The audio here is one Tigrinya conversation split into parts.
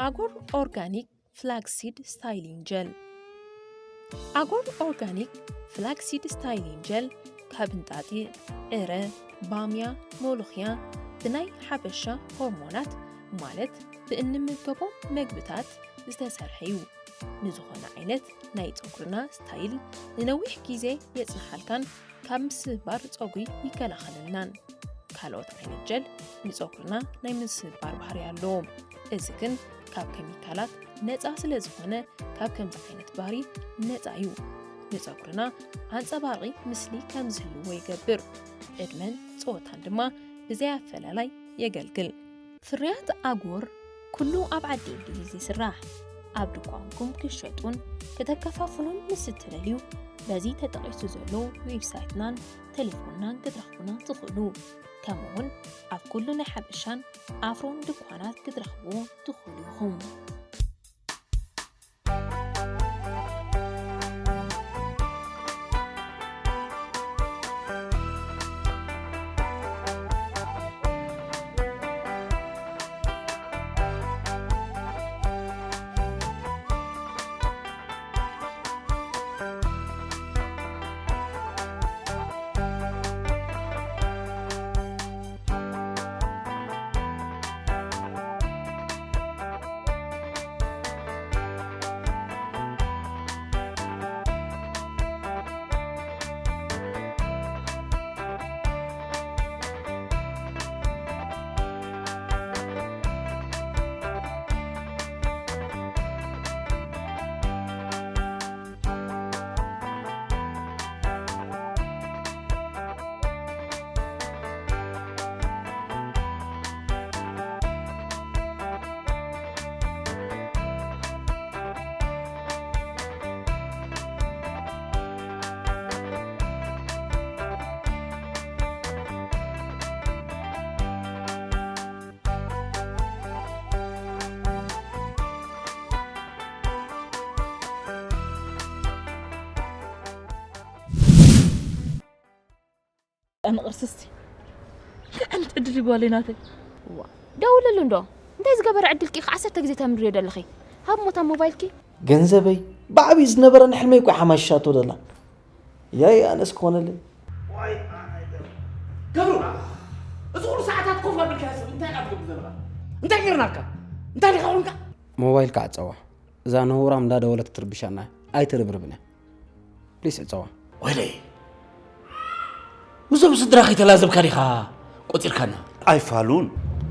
ኣጎር ኦርጋኒክ ፍላክሲድ ስታይሊንግ ጀል። ኣጎር ኦርጋኒክ ፍላክሲድ ስታይሊንግ ጀል ካብ እንጣጢዕ፣ ዕረ፣ ባምያ፣ ሞሎኽያ ብናይ ሓበሻ ሆርሞናት ማለት ብእንምገቦም መግብታት ዝተሰርሐ እዩ። ንዝኾነ ዓይነት ናይ ጸጉርና ስታይል ንነዊሕ ግዜ የጽንሓልካን ካብ ምስባር ጸጉሪ ይከላኸለልናን። ካልኦት ዓይነት ጀል ንጸጉርና ናይ ምስባር ባህሪ ኣለዎም። እዚ ግን ካብ ኬሚካላት ነጻ ስለ ዝኾነ ካብ ከምዚ ዓይነት ባህሪ ነጻ እዩ። ንጸጉርና ኣንጸባራቒ ምስሊ ከም ዝህልዎ ይገብር። ዕድመን ጾታን ድማ ብዘይ ኣፈላላይ የገልግል። ፍርያት ኣጎር ኩሉ ኣብ ዓዲ እንግሊዝ ይስራሕ። ኣብ ድኳንኩም ክትሸጡን ከተከፋፍሉን ምስ እትደልዩ በዚ ተጠቒሱ ዘሎ ዌብሳይትናን ቴሌፎንናን ክትረኽቡና ትኽእሉ። ከምኡውን ኣብ ኩሉ ናይ ሓበሻን ኣፍሮን ድኳናት ክትረኽብዎ ትኽእሉ ኢኹም። ኣነ ቅርስስቲ እንታይ ዓይነት ዕድል ይጓለይ ናተይ። ዋ፣ ደውለሉ እንዶ። እንታይ ዝገበረ ዕድልኪ ኢኺ ዓሰርተ ግዜ ተምርዮ ዘለኺ? ሃብ ሞታ ሞባይልኪ። ገንዘበይ ብዓብዩ ዝነበረኒ ሕልመይ እኮ ሓማሽሻቶ ደላ። ያይ ኣነስ ክኾነለይ። ገብሩ፣ እዚ ኩሉ ሰዓታት ኮፍ ኣቢልካ ሰብ እንታይ ኢና ትገብር ዘለኻ? እንታይ ጌርናካ? እንታይ ዲኻ ኾንካ? ሞባይልካ ዕጸዋ። እዛ ነውራም እንዳደወለት ክትርብሻና ኣይትርብርብና። ፕሊስ ዕጸዋ። ወይለይ፣ ምስዞም ስድራ ከይተላዘብካ ዲኻ ቆጺርካና? ኣይፋሉን።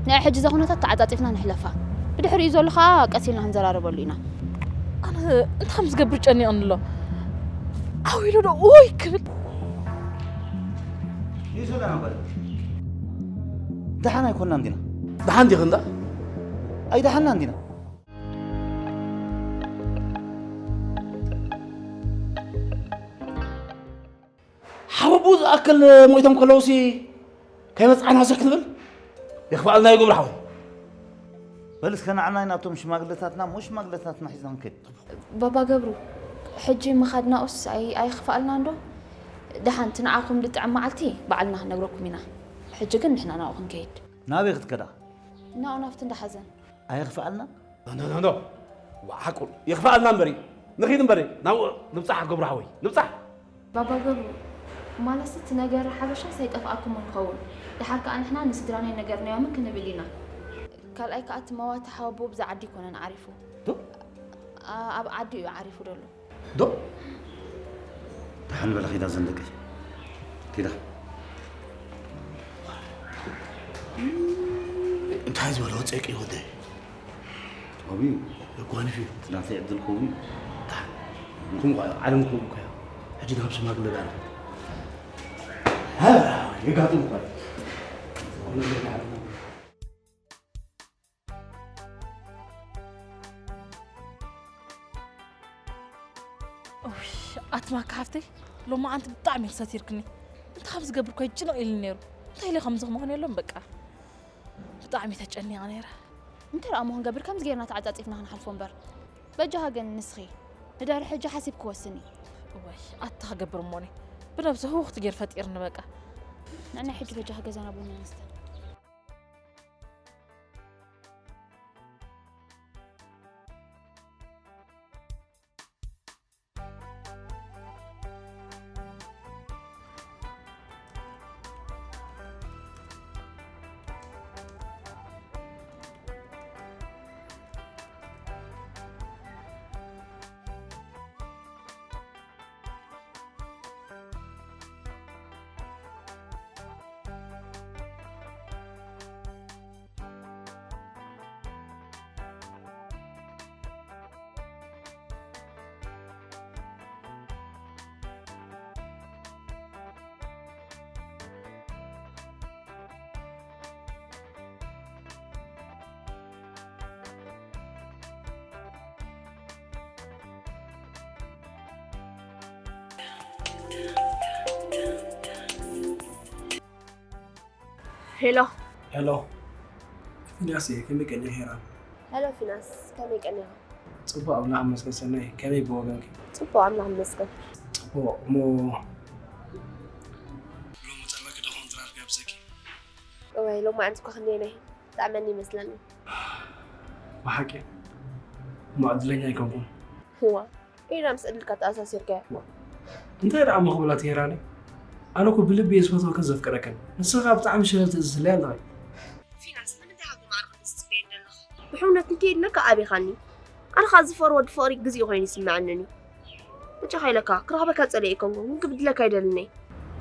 ናይ ሕጂ እዛ ኩነታት ተዓጻጺፍና ንሕለፋ። ብድሕሪኡ ዘሎ ኸኣ ቀስ ኢልና ክንዘራረበሉ ኢና። ኣነ እንታይ ከም ዝገብር ጨኒቕኒ ኣሎ። ዓው ኢሉ ዶ ኡይ ክብል? ይዞና ነበር። ደሓን ኣይኮናን ዲና? ደሓን ዲኺ እንዳ? ኣይደሓናን ዲና? ሓወቦኡ ዝኣክል ሞይቶም ከለውሲ ከይመጽዓና ስሕ ክንብል? የኽፍኣልና እዩ ገብሩ ሓወይ። በል እስከ ንዓና ናብቶም ሽማግለታትና እሞ ሽማግለታትና ሒዝና ክንከይድ። ባባ ገብሩ፣ ሕጂ ምኻድናኡስ ኣይ-፣ ኣይኽፍኣልናን ዶ? ደሓን እቲ ንዓኹም ዝጥዕም መዓልቲ ባዕልና ክንነግረኩም ኢና። ሕጂ ግን ንሕና ናብኡ ክንከይድ። ናበይ ክትከዳ? ናብኡ ናብቲ እንዳ ሓዘን። ኣየኽፍኣልና? እንዶ፣ እንዶ፣ እንዶ። ዋ፣ ሓቁ የኽፍኣልና እምበሪ። ንኺድ እምበሪ። ናብኡ ንብጻሕ ገብሩ ሓወይ። ንብጻሕ። ባባ ገብሩ፣ ማለትሲ እቲ ነገር ሓበሻስ ኣይጠፍኣኩምን ይኸውን። ደሓር ከኣ ንሕና ንስድራና ኣይነገርናዮምን ክንብል ኢና። ካልኣይ ከኣ እቲ መዋቲ ሓወቦኡ ብዛ ዓዲ ኣይኮነን ዓሪፉ። ዶ? ኣ-፣ ኣብ ዓዲ እዩ ዓሪፉ ደሎ። ዶ? ደሓን በለ ኺዳ ዘን ደቀይ። ኪዳ። እንታይ ዝበለ ወጸቂ ወደይ? ኣብዩ። የጓንፍ እዩ። እቲ ናተይ ዕድል ክኸውን እዩ። ታ፣ ኩም ኸ-፣ ዓለም ክህቡ እኮ እያ። ሕጂ ናብ ሽማግለ ዳርፈት። ሃ፣ የጋጥም እኮ እዩ። ኡሽ፣ ኣትማካ ሓፍተይ፣ ሎማዓንቲ ብጣዕሚ ኢኺ ሰቲርክኒ። እንታይ ከም ዝገብር እኳ ይጭነቕ ኢሉኒ ነይሩ። እንታይ ኢለ ከምዚ ክመኾን የሎን በቃ። ብጣዕሚ ተጨኒቐ ነይረ። እንታይ ደኣ እሞ ክንገብር፣ ከምዚ ጌርና ተዓጻጺፍና ክንሓልፎ እምበር። በጃኻ ግን ንስኺ ንድሕሪ ሕጂ ሓሲብኪ ወስኒ። እዋይ፣ ኣታ ክገብር እሞኒ። ብነብሲ ህውኽቲ ጌር ፈጢርኒ በቃ። ንዕና ሕጂ በጃኻ ገዛና ቡና ንስተ። ሄሎ። ሄሎ ፊናስ እየ። ከመይ ቀኒኺ ሄራን? ሄሎ ፊናስ፣ ከመይ ቀኒኻ? ጽቡቕ ኣምላኽ ይመስገን። ሰናይ ከመይ ብወገንኪ? ጽቡቕ ኣምላኽ ይመስገን። ጽቡቕ እሞ ሎሚ ጸመኪ ዶ ኮንትራት ጋብዘኪ? እወ ሎማዓንቲ እኳ ክንደየናይ ጣዕመኒ ይመስለኒ። ብሓቂ እሞ ዕድለኛ ኣይኮንኩን። እዋ ኢዳ ምስ ዕድልካ ተኣሳሲርካዮ። እንታይ ደኣ ምኽብላት ሄራኒ? ኣነ እኮ ብልቢ እየ ዝፈትወክን ዘፍቅረክን። ንስኻ ብጣዕሚ ሸለል ትእዝዝለይ ኣለኺ። ፊናስ ንምንታይ ካብ ማዕረ ክትጽበየኒ ዘለኻ? ብሕውነት እንተ ኢለካ ኣቢኻኒ። ኣነ ኸኣ ዝፈር ወዲ ፍቕሪ ግዜ ኮይኑ ይስምዐኒ። ብጫኻ ኢለካ ክረኽበካ ጸሊኤ ኣይኮንኩን፣ ግን ክብድለካ ኣይደልን እየ።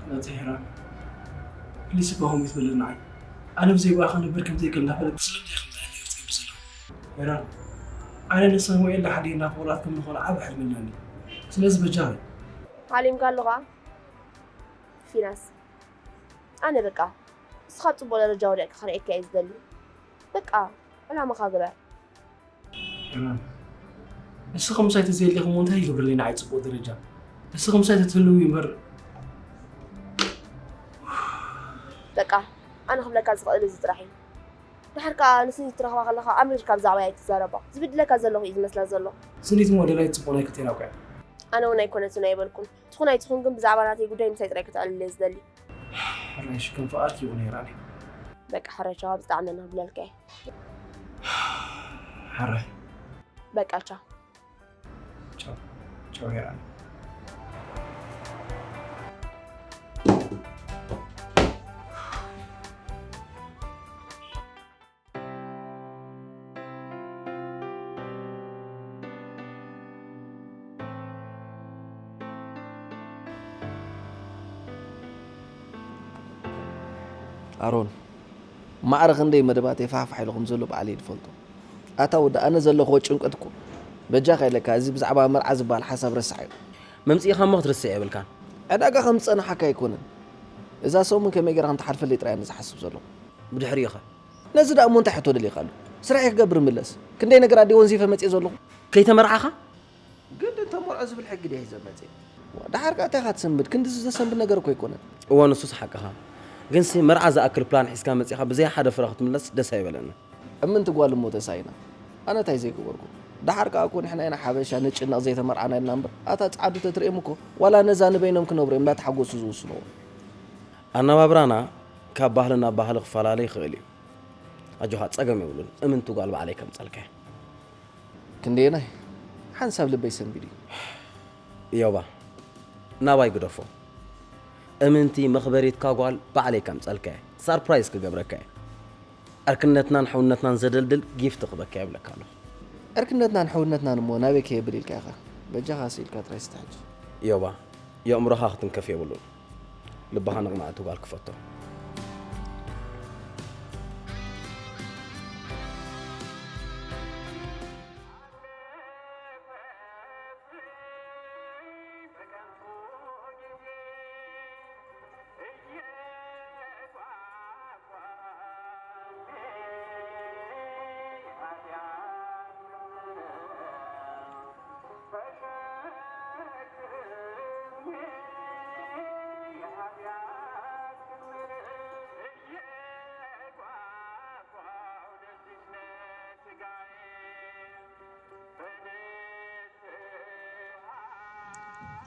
ነቲ ሄራን ፕሊስ እባ ከምኡ ይትበለኒ ንዓይ። ኣነ ብዘይ ብኣኻ ክነብር ከም ዘይክእል እንዳፈለጥኩ ስለምንታይ ከምዚ ዓይነት ነገር ትገብር ዘለኻ? ሄራን ኣነ ንሳሙኤል ሓዲግና ፍቑራት ከም ንኾን ዓቢ ሕልሚ ኣለኒ። ስለዚ በጃኺ። ሓሊምካ ኣለኻ ፊናስ። ኣነ በቃ ንስኻ ኣብ ጽቡቕ ደረጃ ወዲቕካ ክርእየካ እየ ዝደሊ። በቃ ዕላማኻ ግበር። ሄራን ንስኺ ምሳይ ተዘየሊኺ እሞ እንታይ ይገብርለይ ንዓይ ጽቡቕ ደረጃ? ንስኺ ምሳይ ተትህልዊ እምበር። በቃ ኣነ ክብለካ ዝኽእል እዚ ጥራሕ እዩ። ድሓር ከኣ ንስኒ ትረኽባ ከለኻ ኣምሪርካ ብዛዕባይ ኣይትዛረባ። ዝብድለካ ዘለኹ እዩ ዝመስላ ዘሎ። ስኒት እሞ ደላይት ጽቡቕ ናይ ክልቴና እኮ እያ። ኣነ እውን ኣይኮነትን ኣይበልኩን። ትኹን ኣይትኹን ግን ብዛዕባ ናተይ ጉዳይ ምሳይ ጥራይ ከተዕልል እየ ዝደሊ። ሕራይ እሺ ከም ፍቓድኪ ይኹን ሄራን። በቃ ሕራይ ቻው፣ ብጣዕሚ እየ ክብለልካ እየ። ሕራይ። በቃ ቻው። ቻው ቻው ሄራን። ኣሮን፣ ማዕረ ክንደይ መደባት የፋሕፋሕ ኢሉ ከም ዘሎ ባዕለይ ዝፈልጦ። ኣታ ወዲ፣ ኣነ ዘለኽዎ ጭንቀት እኮ በጃኻ ኢለካ፣ እዚ ብዛዕባ መርዓ ዝበሃል ሓሳብ ረስዓዮ። መምጺእኻ እሞ ክትርስዕ የብልካን። ዕዳጋ ከም ዝጸንሓካ ኣይኮነን። እዛ ሰሙን ከመይ ጌራ ከም ትሓልፈለይ ጥራይ ኣነ ዝሓስብ ዘለኹ። ብድሕሪኡ ኸ? ነዚ ደኣ እሞ እንታይ ሕቶ ደሊኻሉ? ስራሐይ ክገብር እምለስ። ክንደይ ነገር ኣደይ ወንዚፈ መጽየ ዘለኹ። ከይተመርዓኻ? ግድን ተመርዖ ዝብል ሕጊ ድየ ሒዘ መጽየ? ደሓር ከኣ እንታይ ኢኻ ትሰንብድ? ክንድዚ ዘሰንብድ ነገር እኮ ኣይኮነን። እወ ንሱስ ሓቅኻ። ግንሲ መርዓ ዝኣክል ፕላን ሒዝካ መጺኻ ብዘይ ሓደ ፍረ ክትምለስ ደስ ኣይበለንን። እምንቲ ጓል እሞ ተሳኢና። ኣነ እንታይ ዘይገበርኩ? ደሓር ከኣ እኮ ንሕና ኢና ሓበሻ ንጭነቕ ዘይተመርዓና ኢልና እምበር፣ ኣታ ጸዓዱ ተትርእዮም እኮ ዋላ ነዛ ንበይኖም ክነብሩ እዮም እንዳተሓጎሱ ዝውስንዎ። ኣነባብራና ካብ ባህሊ ናብ ባህሊ ክፈላለ ይኽእል እዩ። ኣጆኻ ጸገም የብሉን። እምንቲ ጓል ባዕለይ ከምጸልካ እየ። ክንደየናይ ሓንሳብ ልበይ ሰንቢዱ እዩ። ዮባ ናባይ ግደፎ። እምንቲ መኽበሪትካ ጓል ባዕለይ ከምጸልካ እየ። ሳርፕራይዝ ክገብረካ እየ። ዕርክነትናን ሕውነትናን ዘደልድል ጊፍት ክበካ እየ እብለካ ኣለኹ። ዕርክነትናን ሕውነትናን እሞ ናበይ ከየብል ኢልካ ኢኻ? በጃኻ ስኢልካ ጥራይ ስተ ሕጂ። ዮባ የእምሮኻ ክትንከፍ የብሉን። ልብኻ ንቕንዕቲ ጓል ክፈቶ።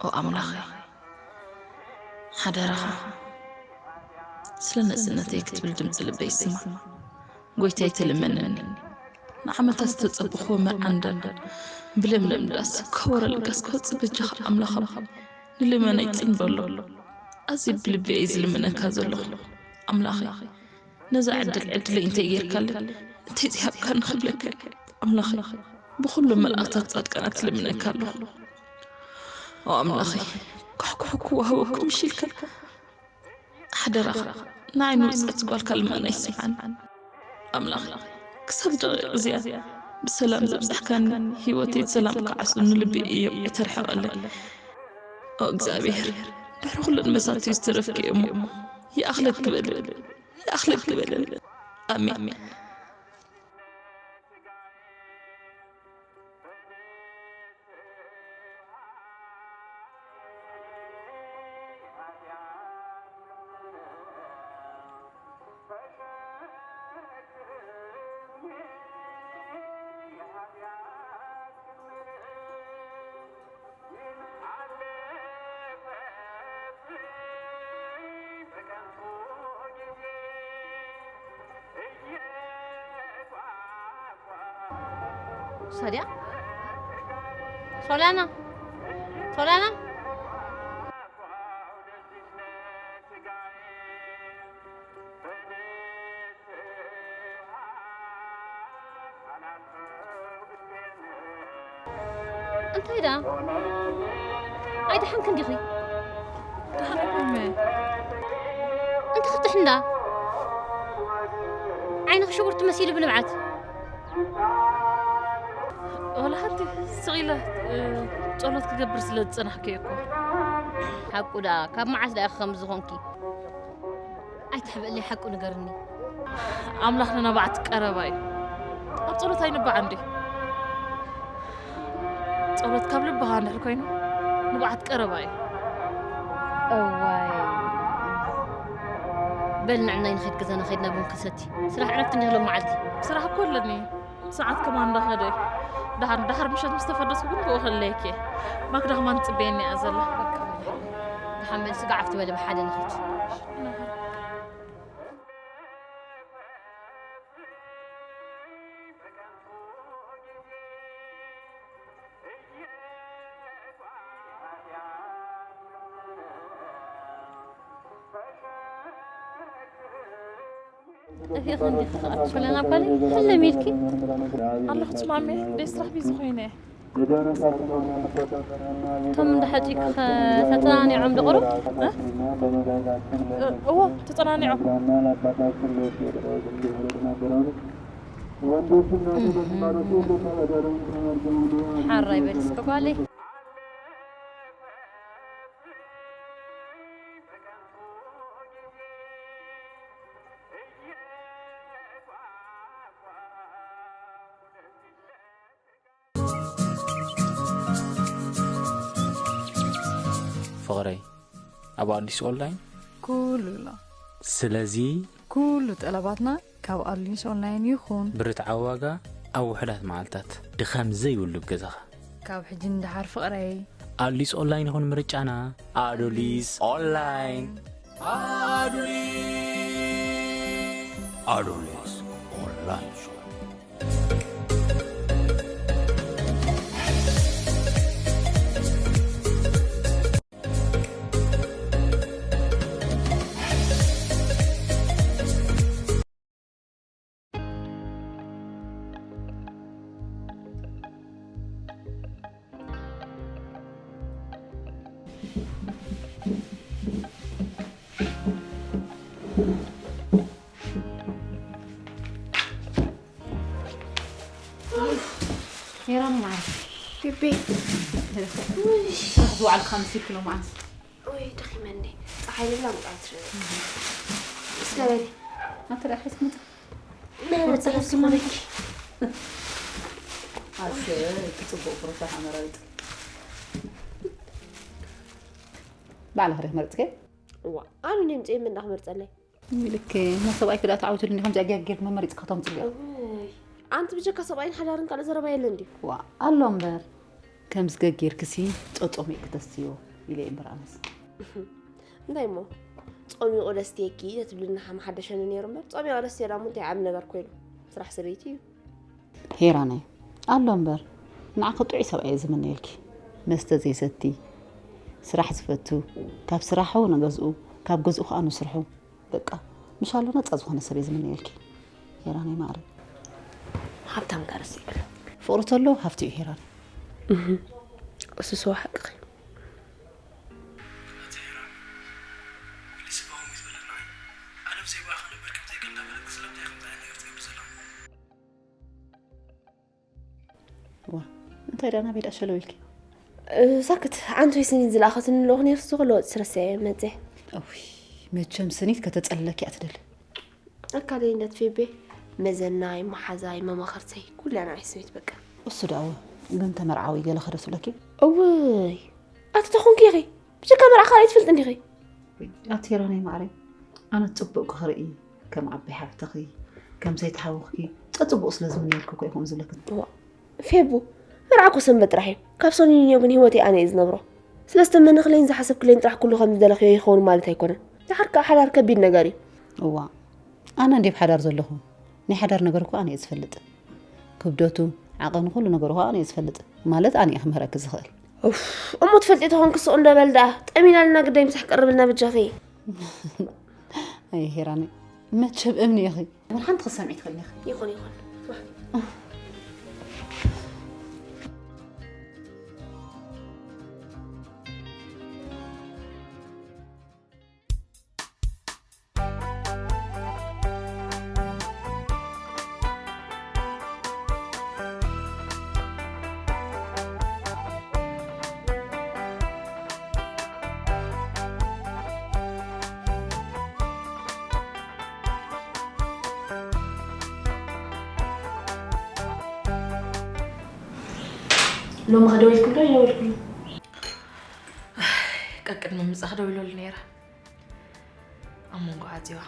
ኦ ኣምላኸይ ሓደራኻ ስለ ነጽነተይ ክትብል ድምፂ ልበይ ስማዕ። ጎይታይ ተለመነኒ። ንዓመታት ዝተጸበኽዎ መርዓ እንዳን ብለምለም ዳስ ከወረ ልጋስ ክወጽእ በጃኻ ኣምላኽ ኣቦይ ንልመነይ ጽን በሎ። ኣዝየ ብልቢ እየ ዝልምነካ ዘለኹ ኣምላኸይ። ነዛ ዕድል ዕድለይ እንተይጌርካለይ እንተይዝሃብካኒ ክብለካ እየ ኣምላኸይ። ብኹሎም መልኣኽታት ጻድቃናት እልምነካ ኣለኹ። ኦ ኣምላኸይ፣ ኳሕኳሕ ክወሃበኩም እሺ ኢልካ ሓደራኻ ንዓይ ንውጽዕቲ ጓልካ ልመና ይስምዓኒ። ኣምላኸይ ክሳብ ደቂቕ እዚኣ ብሰላም ዘብጻሕካኒ ህይወተይ ብሰላም ክዓሱ ንልበይ እዮ ኣይተርሕቐለይ። ኦ እግዚኣብሔር ድሕሪ ኩለን መሳትይ ዝተረፍኪ እሞ ይኣኽለኪ በለኒ ይኣኽለኪ በለኒ። ኣሜን። ሳድያ? ሶላና? ሶላና? እንታይ ደኣ? ኣይደሓንክን ዲኺ? ደሓን እኮ እመ። እንተ ክትድሕን ደኣ? ዓይንኺ ሽጉርቲ መሲሉ ብንብዓት። ወላ ሓንቲ ስቕ ኢለ፣ እ፣ ጸሎት ክገብር ስለ ዝጸናሕኩ እየ እኮ። ሓቁ ደኣ፣ ካብ መዓስ ደኣ ኢኺ ከምዚ ዝኾንኪ? ኣይትሕብእለይ፣ ሓቁ ንገርኒ። ኣምላኽ ንነባዕቲ ቀረባ እዩ። ኣብ ጸሎት ኣይንባዓን ድዩ? ጸሎት ካብ ልብኻ እንድሕር ኮይኑ፣ ንብዓት ቀረባ እዩ። እዋይ። በል ንዕናይ ንኸይድ ገዛና ኸይድና ቡን ክንሰቲ። ስራሕ ዕረፍቲ እንዲህ ሎም መዓልቲ። ስራሕ እኮ ኣለኒ። ሰዓት ከማን እንዳኸደ እዩ። ደሓር፣ ደሓር ምሸት ምስ ተፈደስኩ ግን ብኡ ከለይክ እየ። ማክዳ ከማን ትጽበየኒ እያ ዘላ። ደሓን በል ስጋዕ ኣብቲ በለ ብሓደ ንኸይድ። ጠፊእኺ እንዲኺ ክኣቱ ሶለና ጓለይ፣ ሕልም ኢልኪ? ኣለኹ ማሜ፣ ደይ ስራሕ ቢዚ ኮይነ እየ። እቶም እንዳ ሓጺብኪ ኸ ተጸናኒዖም ዶ ቁሩብ? እ? እዎ፣ ተጸናኒዖም። ሓራይ በሊ እስኪ ጓለይ። ፍቕረይ፣ ኣብ ኣዲስ ኦንላይን ኩሉ ኣሎ። ስለዚ ኩሉ ጠለባትና ካብ ኣዲስ ኦንላይን ይኹን። ብርትዓዊ ዋጋ ኣብ ውሑዳት መዓልታት። ድኻም ዘይብሉ ኣብ ገዛኻ። ካብ ሕጂ ንደሓር ፍቕረይ። ኣዲስ ኦንላይን ይኹን ምርጫና። ኣዱሊስ ኦንላይን። ኣዱሊስ ኦንላይን ሾፕ። ሄራን ማዓር ቢቢ ስራሕ ዝወዓልካ መሲልኪ ሎምዓንቲ። ወይ ደኺመ እንዴ ፀሓይ ልብላ ምጣል ትሽነ እስከ በሊ ኣንተ ደኣ ሒዝኪ ምፃ መርፀ ስመለኪ ኣሰ ክፅቡቅ ፍረታት ኣመራሪጥ ባዕልኺ ዲኺ መሪፅኪ? እዋ ኣነ እንድየ ምፅኤ መን ዳ ክመርፀለይ? ልክ እሞ ሰብኣይኪ ደኣ ተዓዊቱሉ እንዲ ከምዚኣ ጌርኪ መመሪፅካ ተምፅልዮ። ኣንቲ ብጀካ ሰብኣይን ሓዳርን ካልእ ዘረባ የለን ድዩ? ዋእ ኣሎ እምበር ከምዚ ገጌርክሲ ጸጾሚእኪ ተስትዮ ኢለ እየ እምበር ኣነስ። እንታይ እሞ ጾሚቑ ደስትየኪ ተትብልኒ ሓምሓደሸኒ ነይሩ እምበር ጾሚቑ ደስትዮ ዳሞ እንታይ ዓቢ ነገር ኮይኑ ስራሕ ሰበይቲ እዩ። ሄራነይ ኣሎ እምበር ንዓኺ ጥዑይ ሰብኣይ እየ ዝምነየልኪ መስተ ዘይሰቲ ስራሕ ዝፈቱ ካብ ስራሑ ንገዝኡ ካብ ገዝኡ ከዓ ንስርሑ በቃ ምሻሎ ነፃ ዝኾነ ሰብ እየ ዝምነየልኪ ሄራነይ ማዕረ። ሃብታም ጋር ዘይብሉ። ፍቕሪ ተሎ ሃፍቲ እዩ ሄራን። እህ እሱስ እዋ ሓቅኺ። ዋ እንታይ ደኣ ናበይ ደኣ ሸለው ኢልኪ? ሳክት ዓንቶይ ስኒት ዝለኣኸትኒ ኣለኹ ነይሩ ዝኸለወ ስረሰ መፀ። እውይ መቸም ስኒት ከተፀልለኪ እያ ትደሊ። ኣካለይ እንዳትፌቤ መዘናይ መሓዛይ መማኸርተይ ኩላ ንዓይ ስኒት በቃ። እሱ ደኣ እወ ግን ተመርዓዊ ገለ ከደ ትብለኪ። እውይ ኣቲ ተኾንኪ ኢኺ ብጀካ መርዓ ካልኣይ ትፈልጥ እንዲኺ። ኣቲ ሄራነይ ማዓረይ ኣነ ፅቡቅ ክርኢ ከም ዓባይ ሓፍትኺ ከም ሰይቲ ሓውኽኪ ጸጽቡቕ ስለ ዝምነየልኪ እኮ እየ ከምኡ ዝብለክን። እዋ ፌቡ መርዓ እኮ ሰንበት ጥራሕ እዩ። ካብ ሰኑይ ንዮ ግን ህይወተይ ኣነ እየ ዝነብሮ። ስለ ዝተመነኽለይን ዝሓሰብክለይን ጥራሕ ኩሉ ከም ዝደለኽዮ ይኸውን ማለት ኣይኮነን። ድሓር ከኣ ሓዳር ከቢድ ነገር እዩ። እዋ ኣነ እንድየ ኣብ ሓዳር ዘለኹ ናይ ሓዳር ነገር እኮ ኣነ እየ ዝፈልጥ። ክብደቱ፣ ዓቐን ኩሉ ነገሩ ኸዓ ኣነ እየ ዝፈልጥ። ማለት ኣነ እየ ክምህረኪ ዝኽእል። ኡፍ፣ እሞ ትፈልጢ ተኾንኪ ስቕ እንዶ በል ደኣ። ጠሚናልና ግዳይ ምሳሕ ቀርብልና በጃኺ። ኣይ ሄራነይ፣ መቸም እምኒ ኢኺ። እውን ሓንቲ ክትሰምዒ ትኽእሊ ኢኺ። ይኹን፣ ይኹን። ሎሚ ከደወልኩሉ ኣይደወልኩሉ። ቀቅድሚ ምጻ ክደውለሉ ነይራ። ኣብ መንጎ ዓጺዋ።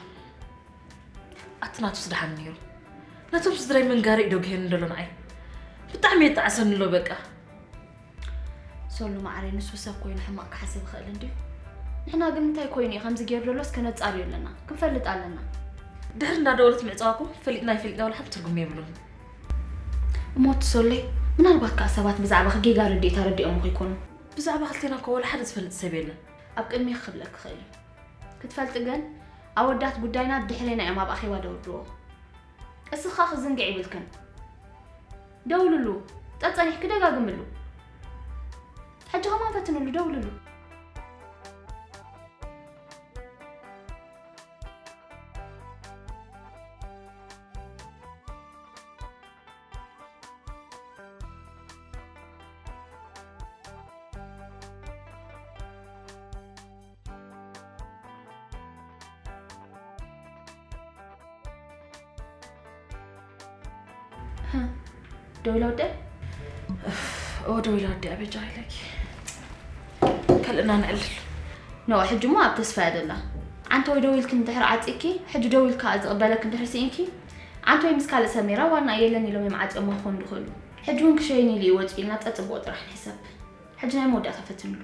ኣቲ ናቱስ ደሓን ነይሩ። ነቶም ስድራይ መንጋሪ እዩ ደጉሄኒ ደሎ ንዓይ። ብጣዕሚ የጣዕሰኒ ኣሎ በቃ። ሶሎ ማዕረይ፣ ንሱ ሰብ ኮይኑ ሕማቕ ክሓስብ ይኽእል እንድዩ። ንሕና ግን እንታይ ኮይኑ እዩ ከምዚ ገይሩ ደሎስ ከነጻርዮ ኣለና፣ ክንፈልጥ ኣለና። ድሕሪ እንዳደወለት ምዕጻዋኩም ፈሊጥና ይፈሊጥና ወላ ሓንቲ ትርጉም የብሉን። እሞ እቲ ሶለይ፣ ምናልባት ከኣ ሰባት ብዛዕባኺ ጌጋ ርድኢት ኣረዲኦምኺ ይኮኑ። ብዛዕባ ክልቴና እኮ ወላ ሓደ ዝፈልጥ ሰብ የለን። ኣብ ቅድሚኺ ክብለኪ ይኽእል እዩ። ክትፈልጢ ግን፣ ኣወዳት ጉዳይና ድሕሬና እዮም ኣብ ኣኼባ ደውድዎ። እስኻ ክዝንግዕ ይብልክን። ደውልሉ፣ ጠጸኒሕኪ ደጋግምሉ። ሕጂ ከማን ፈትንሉ፣ ደውልሉ። ደው ኢላ ወደ? እፍ፣ ኦ፣ ደው ኢላ ወደ ኣበጃ ኢለኪ። ከልእና ንዕልል። ኖ፣ ሕጂ እሞ ኣብ ተስፋ እያ ደላ። ዓንተ ወይ ደው ኢልኪ እንድሕር ዓጺኪ፣ ሕጂ ደው ኢልካ ዝቕበለክ እንድሕር ስኢንኪ፣ ዓንተ ወይ ምስ ካልእ ሰብ ነይራ፣ ዋና የለን ኢሎም እዮም ዓጽዮማ ክኾኑ ዝኽእሉ። ሕጂ እውን ክሸይን ኢሉ እዩ ወጺኡ ኢልና ጸጽብኦ ጥራሕ ንሕሰብ። ሕጂ ናይ መወዳእታ ፈትንሉ።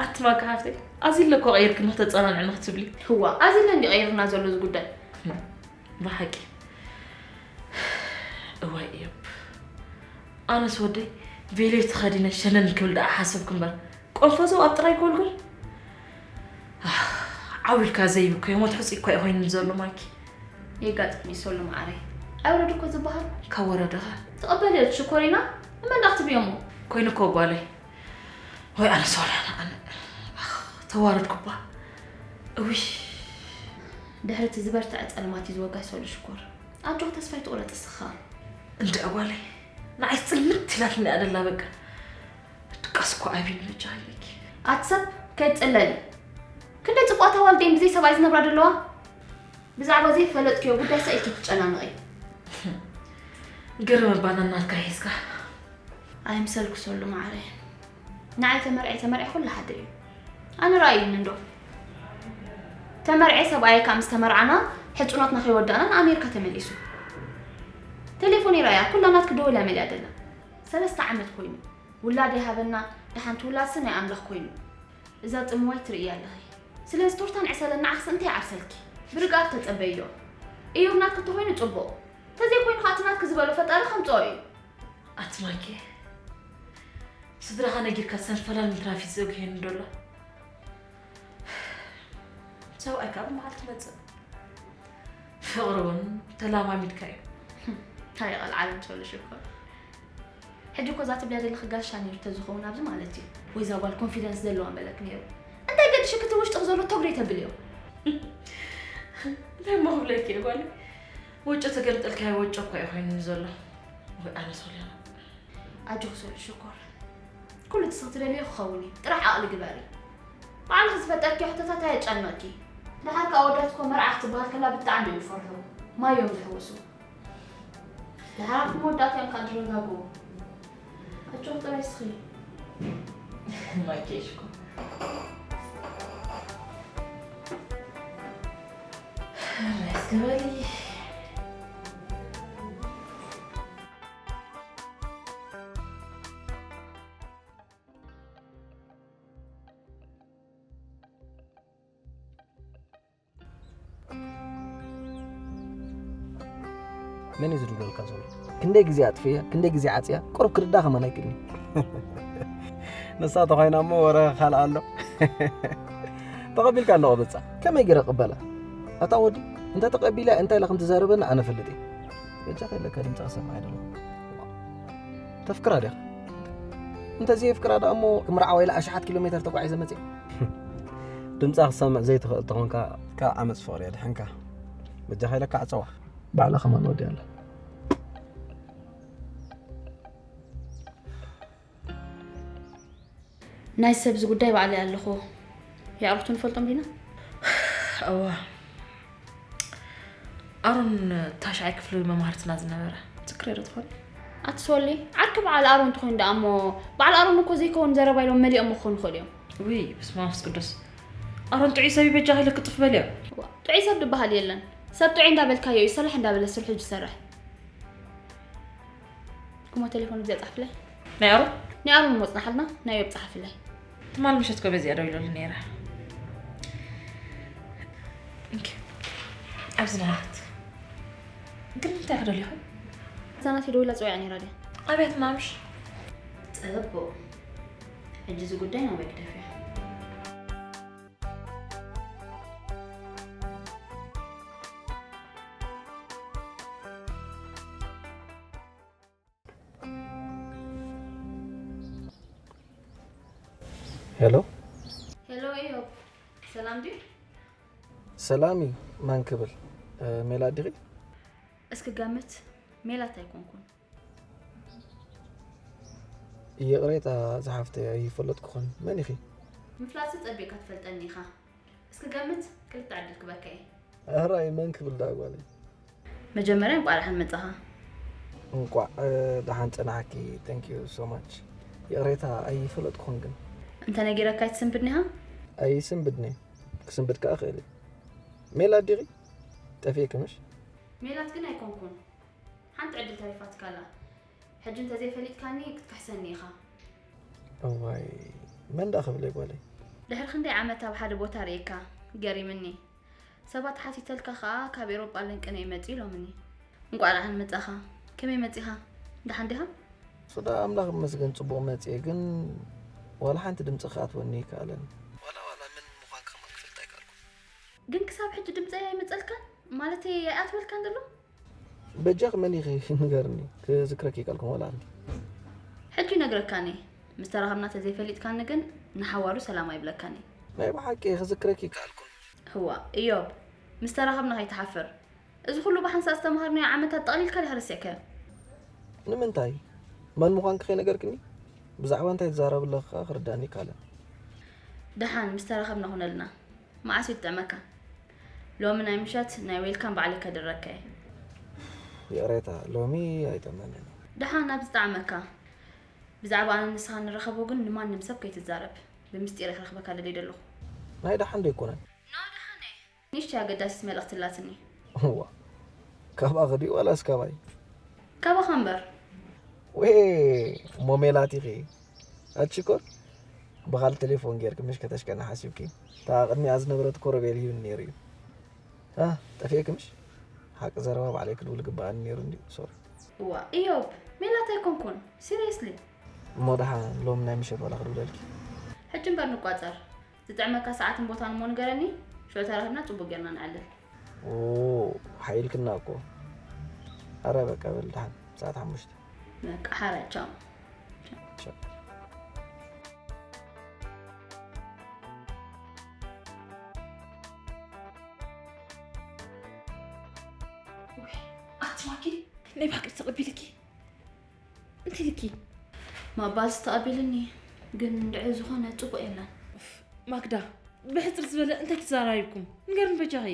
ኣቲ ማካ ሓፍተይ፣ ኣዚለ እኮ ቀይርክኒ ክተጸናንዕኒ ክትብሊ። ህዋ፣ ኣዚለ እንዲ ቀይርና ዘሎ እዚ ጉዳይ። ብሓቂ። እዋይ እዮብ። ኣነስ ወደይ ቬሎይ ተኸዲነ ሸነን ክብል ደኣ ሓሰብኩ እምበር፣ ቆንፈዘው ኣብ ጥራይ ጎልጎል። ኣህ፣ ዓው ኢልካ ዘይብኮ የሞት ሕጹይ እኮ እዩ ኮይኑ ዘሎ ማኪ። የጋጥም እዩ ሶሎ መዓረይ። ኣይወረድ እኮ ዝበሃል። ካብ ወረደ ኸ? ትቕበልዮ ሽኮሪና? እመን ዳ ክትብዮ እሞ? ኮይኑ እኮ ጓለይ። ወይ ኣነ ሶልያና፣ ኣነ፣ ኣኽ፣ ተዋረድኩባ። እውይ። ድሕሪ እቲ ዝበርትዐ ጸልማት እዩ ዝወጋይ ሶሉ ሽኮር። ኣጆኺ ተስፋ ኣይትቑረጺ እስኻ። እንድዒ ጓለይ፣ ንዓይ ጽልምት ኢላትኒ እያ ደላ በቃ። ድቃስ እኮ ኣብዩኒ በጃ ኢለኪ። ኣቲ ሰብ ከይትጽለሊ። ክንደይ ጽቡቓት ኣዋልድ እየን ብዘይ ሰብኣይ ዝነብራ ደለዋ? ብዛዕባ ዘይፈለጥክዮ ጉዳይ ሳኢልኪ ትጨናነቒ። ግርም እባ ነናትካ ሒዝካ። ኣይምሰልኩ ሶሉ መዓረይ። ንዓይ ተመርዐ ተመርዐ ኩሉ ሓደ እዩ። ኣነ ርኣይኒ እንዶ። ተመርዐ ሰብኣየ ከኣ ምስ ተመርዓና ሕጹኖትና ከይወዳእና ንኣሜሪካ ተመሊሱ። ቴሌፎን ይርኣያ ኩላ ናትኪ ደወል እያ መሊኣ ደላ። ሰለስተ ዓመት ኮይኑ። ውላድ ይሃበና፣ ደሓንቲ ውላድሲ ናይ ኣምላኽ ኮይኑ። እዛ ጽምዋይ ትርእያ ኣለኺ። ስለዚ ቶርታን ዕሰለን ንዓኽስ እንታይ ይዓብሰልኪ? ብርግኣት ተጸበይዮ። እዮብ ናትኪ እንተኾይኑ ጽቡቕ። ተዘይኮይኑ ከኣ እቲ ናትኪ ዝበሎ ፈጣሪ ከምጽኦ እዩ። ኣቲ ማይኬ፣ ስድራኻ ነጊርካ ሰንፈላል ምትራፊ ዘጉሄኒ ዶላ። ሰብኣይ ካብ መዓልቲ መጽእ። ፍቕሪ እውን ተላማሚድካ እዩ። እንታይ ይቐልዓለን ትበልሽ እኮ። ሕጂ እኮ እዛ ትብልያ ዘለኺ ጋሻ ነይሩ ተዝኸውን ኣብዚ ማለት እዩ። ወይ እዛ ጓል ኮንፊደንስ ዘለዋ ምበለክ ነይሩ። እንታይ ገድሽክ እቲ ውሽጥኽ ዘሎ ተጉሪ ተብልዮ። እንታይ እሞ ክብለኪ እየ ጓለይ? ወጮ ተገምጠልካዮ ወጮ እኮ እዩ ኮይኑኒ ዘሎ። ወይ ኣነ ሶልያና። ኣጆኺ ሶሊ ሽኮር። ኩሉ እቲ ስኽ ትደልዮ ክኸውን እዩ። ጥራሕ ዓቕሊ ግበሪ። ባዕልኺ ዝፈጠርክዮ ሕቶታት ኣየጨንቕኪ። ደሓር ከኣ ኣወዳት እኮ መርዓ ክትበሃል ከላ ብጣዕሚ እዮም ዝፈርሑ። ማይ እዮም ዝሕውሱ። ደሓር ኣብ መወዳእታ እዮም ከኣ ዝረጋግኡ። ኣጆኺ ጥራይ እስኺ። ማይ ከይሽኮ። ራይስ ግበሪ። መን እዩ ዝድውለልካ ዘሎ? ክንደይ ግዜ ኣጥፍየ፣ ክንደይ ግዜ ዓፅያ፣ ቁሩብ ክርዳ ከማን ኣይክእልን። ንሳ ተኾይና እሞ ወረ ካልእ ኣሎ። ተቐቢልካ ኣለኹ በጻ። ከመይ ገይረ ቅበላ? ኣታ ወዲ፣ እንተ ተቐቢላ እንታይ ኢላ ከም ትዛረበኒ ኣነ ፈልጥ እየ። በጃ ከለካ ድምጻ ክሰምዕ ኣይደለኹ። ተፍቅራ ዲኻ? እንተ ዘየፍቅራ ደኣ እሞ ክምርዓዋ ኢላ ኣሽሓት ኪሎ ሜተር ተጓዒዘ መጽየ። ድምጻ ክሰምዕ ዘይትኽእል ተኾንካ ካብ ዓመጽ ፍቕሪ የድሕንካ። በጃኻ ኢለካ ዕጸዋ። ባዕላ ከማን ወዲያ ኣላ። ናይ ሰብዚ ጉዳይ ባዕለይ ኣለኹ። የዕሩኽቱ ንፈልጦም ዲና? እዋ። ኣሮን ታሽዓይ ክፍሊ መምሃርትና ዝነበረ ትዝክርዮ ዶ ትኾኒ? ኣቲ ሶሊ፣ ዓርኪ በዓል ኣሮን ትኾይኑ ደኣ እሞ፣ በዓል ኣሮን እኮ ዘይከውን ዘረባ ኢሎም መሊኦም ክኾኑ ይኽእሉ እዮም። ውይ፣ በስመ አብ ወመንፈስ ቅዱስ። ኣሮን ጥዑይ ሰብ እዩ፣ በጃኺ ኢለ ክጥፍ በልዮ። እዋ፣ ጥዑይ ሰብ ዝበሃል የለን። ሰብ ጥዑይ እንዳበልካዮ እዩ፣ ሰላሕ እንዳበለ ስርሑ ዝሰርሕ። እሞ ቴሌፎን እዚኣ ጻሕፍለይ። ናይ ኣሮን? ናይ ኣሮን እሞ ጽናሓልና፣ ናይ ዮብ ጻሕፍለይ። ትማል ምሸት እኮ በዚኣ ደው ኢሎሉ ነይረ። እንኪ፣ ኣብዚ ናት። ግን እንታይ ክደልዩ ይኾን? እዛ ናተይ ደዊላ ጸዊዓ ነይራ ድያ? ኣብያትና ምሽ? ጽቡቕ። ሕጂ እዚ ጉዳይ ናበይ ክደፍዮ? ሄሎ። ሄሎ፣ እዮብ። ሰላም ድዩ? ሰላም እዩ። ማን ክብል? እ፣ ሜላት ዲኺ? እስኪ ገምት። ሜላት ኣይኮንኩን። ይቕሬታ ዝሓፍተይ፣ ኣይፈለጥኩኹን። መን ኢኺ? ምፍላጥሲ ጸቢቕካ ትፈልጠኒ ኢኻ። እስኪ ገምት፣ ክልተ ዕድል ክበካ እየ። ኣራይ፣ መን ክብል ደኣ ጓለይ? መጀመርያ እንቋዕ ደሓን መጻኻ። እንቋዕ፣ እ፣ ደሓን ጸናሕኪ። Thank you so much። ይቕሬታ፣ ኣይፈለጥኩኹን ግን። እንተ ነጊረካ ኣይትስንብድን ኢኻ? ኣይስንብድን እየ። ክስንብድ ከኣ እኽእል እየ። ሜላት ዲኺ? ጠፊእኪ ምሽ? ሜላት ግን ኣይኮንኩን። ሓንቲ ዕድል ተሪፋትካ ኣላ። ሕጂ እንተዘይፈሊጥካኒ ክትክሕሰኒ ኢኻ። እዋይ፣ መን ደኣ ክብለይ ጓለይ? ድሕሪ ክንደይ ዓመት ኣብ ሓደ ቦታ ርእየካ፣ ገሪምኒ። ሰባት ሓቲተልካ ኸኣ ካብ ኤውሮጳ ለንቅነ ይመጽእ ኢሎምኒ። እንቋዕ ደሓን መጻኻ። ከመይ መጺኻ? ደሓን ዲኻ? እሱ ደኣ ኣምላኽ ይመስገን ጽቡቕ መጽየ፣ ግን ዋላ ሓንቲ ድምጺ ክኣትወኒ ኣይከኣለን። ዋላ ዋላ መን ምዃንካ ከማን ክፈልጥ ኣይከኣልኩን። ግን ክሳብ ሕጂ ድምጸይ ኣይመጸልካን? ማለተይ ኣይኣትወልካን ዘሎ? በጃኺ መን ኢኺ ንገርኒ፣ ክዝክረኪ ይቀልኩም ወላ ኣንቲ። ሕጂ ይነግረካኒ። ምስ ተራኸብና ተዘይፈሊጥካኒ ግን ንሓዋሩ ሰላም ኣይብለካኒ። ናይ ብሓቂ ክዝክረኪ ይከኣልኩን። ህዋ፣ እዮብ፣ ምስ ተራኸብና ከይትሓፍር። እዚ ኩሉ ብሓንሳእ ዝተምሃርናዮ ዓመታት ጠቕሊልካ ዲኻ ረሲዕካዮ? ንምንታይ? መን ምዃንኪ ከይነገርክኒ? ብዛዕባ እንታይ ትዛረቢ ኣለኺ ከኣ ክርዳኒ ይከኣለን። ደሓን ምስ ተራኸብና ኩነልና። መዓስ እዩ ዝጥዕመካ? ሎሚ ናይ ምሸት ናይ ዌልካም ባዕለይ ከድረካ እየ። ይቕሬታ፣ ሎሚ ኣይጥዕመንን እዩ። ደሓን ኣብ ዝጠዓመካ። ብዛዕባ ኣነ ንስኻ ንራኸቦ ግን ንማንም ሰብ ከይትዛረብ። ብምስጢር እየ ክረኽበካ ደልየ ዘለኹ። ናይ ደሓን ዶ ኣይኮነን? ኖ፣ ደሓን እየ። ንእሽተይ ኣገዳሲት መልእኽቲ ኣላትኒ። እዋ፣ ካባኺ ድዩ ዋላስ ካባይ? ካባኻ እምበር። ወይ፣ እሞ ሜላት ኢኺ። ኣቲ ሽኮር፣ ብኻልእ ቴሌፎን ጌርኪ ምሽ ከተሽቀኒ ሓሲብኪ? እታ ቅድሚኣ ዝነበረት እኮ ሮቤል ሂብኒ ነይሩ እዩ። እ፣ ጠፊኤኪ ምሽ? ሓቂ ዘረባ ባዕለይ ክድውል ግበኣኒ ነይሩ እንድዩ። ሶሪ። እዋ፣ እዮብ፣ ሜላት ኣይኮንኩን። ሲሪየስሊ። እሞ ደሓን ሎሚ ናይ ምሸት ዋላ ክድውለልኪ? ሕጂ እምበር ንቋጸር። ዝጥዕመካ ሰዓትን ቦታን እሞ ንገረኒ፣ ሽዑ ተራኺብና ጽቡቕ ጌርና ንዕልል። ኦ፣ ሓይልክና እኮ። ኣረ በቃ በል ደሓን፣ ሰዓት ሓሙሽተ። በቃ ሓራይ፣ ቻው። ቻው። ውይ፣ ኣቲ ማኪ፣ ናይ ብሓቂ ተቐቢልኪ? እንታይ ኢልኪ? ማባልስ ተቐቢልኒ፣ ግን እንድዒ ዝኾነ ጽቡቕ የለን። ኡፍ፣ ማክዳ፣ ብሕጽር ዝበለ እንታይ ተዘራሪብኩም? ንገርኒ በጃኺ።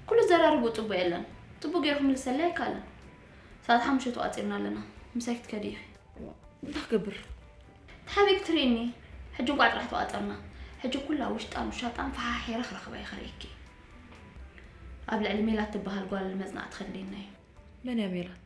ኩሉ ዘራርቡ ጽቡቕ የለን። ጽቡቕ ገይሩ ክምልሰለይ ኣይከኣለን። ሰዓት ሓሙሽተ ተቋጺርና ኣለና። ምሳይ ክትከዲ ኢኺ። እንታይ ክገብር? ተሓቢእኪ ትርእይኒ። ሕጂ እንቋዕ ጥራሕ ተቋጸርና። ሕጂ ኩላ ውሽጣን ውሻጣን ፈሓሒረ ክረኽባ እየ ክርእየኪ። ኣብ ልዕሊ ሜላት ትበሃል ጓል መጽናዕቲ ከድልየና እዩ። መን እያ ሜላት?